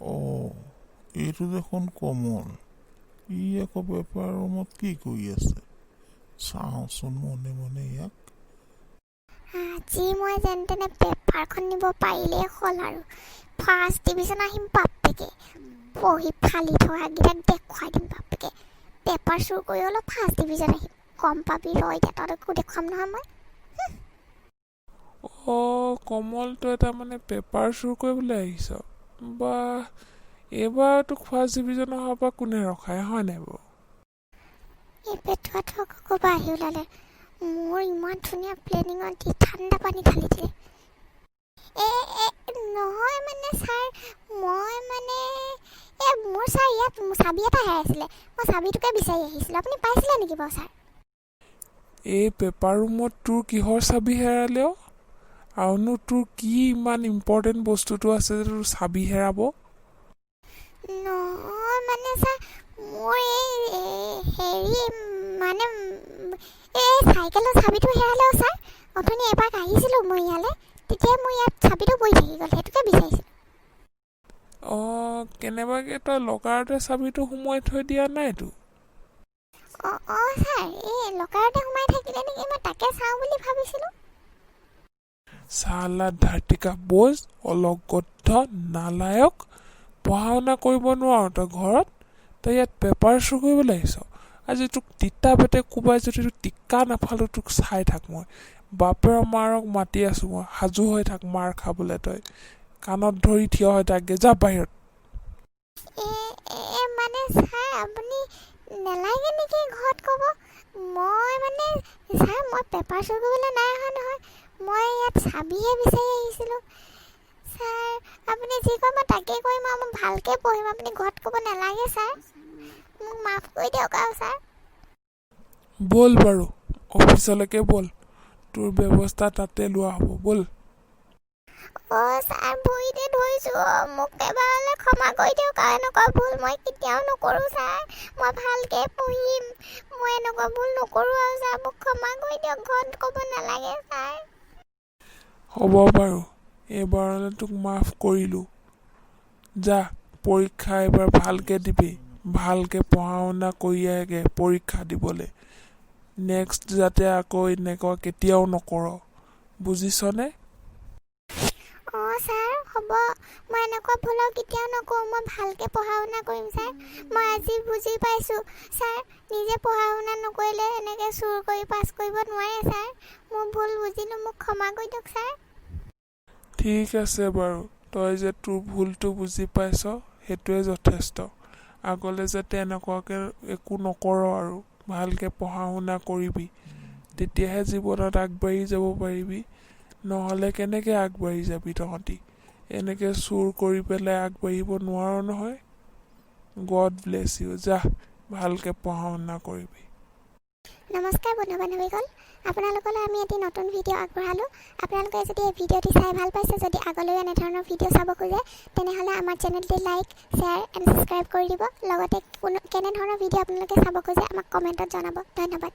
অঁ, এইটো দেখোন কমল। ই আকৌ পেপাৰ ৰুমত কি কৰি আছে? চাওঁচোন মনে মনে ইয়াক। আজি মই যেন তেনে পেপাৰখন নিব পাৰিলেই হ'ল আৰু ফাৰ্ষ্ট ডিভিজন আহিম। বাপেকে পঢ়ি ফালি থকাকেইটাক দেখুৱাই দিম। বাপেকে পেপাৰ চুৰ কৰি অলপ ফাৰ্ষ্ট ডিভিজন আহিম। গম পাবি ৰ এতিয়া, তহঁতকো দেখুৱাম নহয় মই। অঁ কমল, তই তাৰমানে পেপাৰ চুৰ কৰিবলৈ আহিছ? বা, এইবাৰ তোক ফাৰ্ষ্ট ডিভিজন অহাৰ পৰা কোনে ৰখায়, হয় নাই বাৰু? এই পেটুৱাটো আকৌ ক'ৰপৰা আহি ওলালে? মোৰ ইমান ধুনীয়া প্লেনিঙত দি ঠাণ্ডা পানী ঢালি দিলে। এ এ নহয়, মানে ছাৰ, মই মানে এই মোৰ ছাৰ, ইয়াত চাবি এটা হেৰাইছিলে। মই চাবিটোকে বিচাৰি আহিছিলোঁ। আপুনি পাইছিলে নেকি বাৰু ছাৰ? এই পেপাৰ ৰুমত তোৰ কিহৰ চাবি হেৰালে অ'? আৰুনো তোৰ কি ইমান ইম্পৰ্টেণ্ট বস্তুটো আছে যে তোৰ চাবি হেৰাব? নহয়, মানে ছাৰ, মোৰ এই হেৰি মানে এই চাইকেলৰ চাবিটো হেৰালে অ' ছাৰ। অথনি এপাক আহিছিলোঁ মই ইয়ালৈ, তেতিয়া মোৰ ইয়াত চাবিটো পৰি থাকি গ'ল। সেইটোকে বিচাৰিছিলোঁ। অঁ, কেনেবাকৈ তই লকাৰতে চাবিটো সোমোৱাই থৈ দিয়া নাইতো? অঁ অঁ ছাৰ, এই লকাৰতে সোমাই থাকিলে নেকি? মই তাকে চাওঁ বুলি ভাবিছিলোঁ। চালা ধাৰ্তিকা বজ, অলগদ্ধ, নালায়ক, পঢ়া শুনা কৰিব নোৱাৰ তই ঘৰত, তই ইয়াত পেপাৰ চুৰ কৰিবলৈ আহিছ? আজি তোক তিতা পেটে কোবাই যদি তোক টিকা নাফালো, তোক চাই থাক। মই বাপেৰৰ মাৰক মাতি আছোঁ, মই সাজু হৈ থাক মাৰ খাবলৈ। তই কাণত ধৰি থিয় হৈ থাকগে, যা বাহিৰত। এ মানে ছাৰ, আপুনি নেলাগে নেকি ঘৰত ক'ব? মই মানে ছাৰ, মই পেপাৰ চুৰ কৰিবলৈ নাই অহা নহয়। মই ইয়াত চাবিহে বিচাৰি আহিছিলোঁ। ছাৰ, আপুনি যি কয় মই তাকেই কৰিম আৰু মই ভালকৈ পঢ়িম। আপুনি ঘৰত ক'ব নালাগে ছাৰ। মোক মাফ কৰি দিয়ক আৰু ছাৰ। ব'ল বাৰু, অফিচলৈকে ব'ল। তোৰ ব্যৱস্থা তাতে লোৱা হ'ব, ব'ল। অ' ছাৰ, ভৰিতে ধৰিছোঁ অ', মোক এবাৰলৈ ক্ষমা কৰি দিয়ক আৰু এনেকুৱা ভুল মই কেতিয়াও নকৰোঁ ছাৰ। মই ভালকৈ পঢ়িম। মই এনেকুৱা ভুল নকৰোঁ আৰু ছাৰ, মোক ক্ষমা কৰি দিয়ক। ঘৰত ক'ব নালাগে ছাৰ। হ'ব বাৰু, এইবাৰলৈ তোক মাফ কৰিলোঁ। যা, পৰীক্ষা এইবাৰ ভালকৈ দিবি। ভালকৈ পঢ়া শুনা কৰি আহগে পৰীক্ষা দিবলৈ। নেক্সট যাতে আকৌ এনেকুৱা কেতিয়াও নকৰ, বুজিছনে? অঁ ছাৰ, হ'ব। মই এনেকুৱা ভুল আৰু কেতিয়াও নকৰোঁ। মই ভালকৈ পঢ়া শুনা কৰিম ছাৰ। মই আজি বুজি পাইছোঁ ছাৰ, নিজে পঢ়া শুনা নকৰিলে এনেকৈ চুৰ কৰি পাছ কৰিব নোৱাৰে ছাৰ। মোৰ ভুল বুজিলোঁ, মোক ক্ষমা কৰি দিয়ক ছাৰ। ঠিক আছে বাৰু, তই যে তোৰ ভুলটো বুজি পাইছ, সেইটোৱে যথেষ্ট। আগলৈ যাতে এনেকুৱাকৈ একো নকৰ আৰু ভালকৈ পঢ়া শুনা কৰিবি, তেতিয়াহে জীৱনত আগবাঢ়ি যাব পাৰিবি। নহ'লে কেনেকৈ আগবাঢ়ি যাবি? তহঁতি এনেকৈ চুৰ কৰি পেলাই আগবাঢ়িব নোৱাৰ নহয়। God bless you. যা, ভালকৈ পঢ়া শুনা কৰিবি। নমস্কাৰ বন্ধু বান্ধৱীসকল, আপোনালোকলৈ আমি এটি নতুন ভিডিঅ' আগবঢ়ালোঁ। আপোনালোকে যদি এই ভিডিঅ'টি চাই ভাল পাইছে, যদি আগলৈও এনেধৰণৰ ভিডিঅ' চাব খোজে, তেনেহ'লে আমাৰ চেনেলটি লাইক, শ্বেয়াৰ এণ্ড ছাবস্ক্ৰাইব কৰি দিব। লগতে কোনো কেনেধৰণৰ ভিডিঅ' আপোনালোকে চাব খোজে, আমাক কমেণ্টত জনাব। ধন্যবাদ।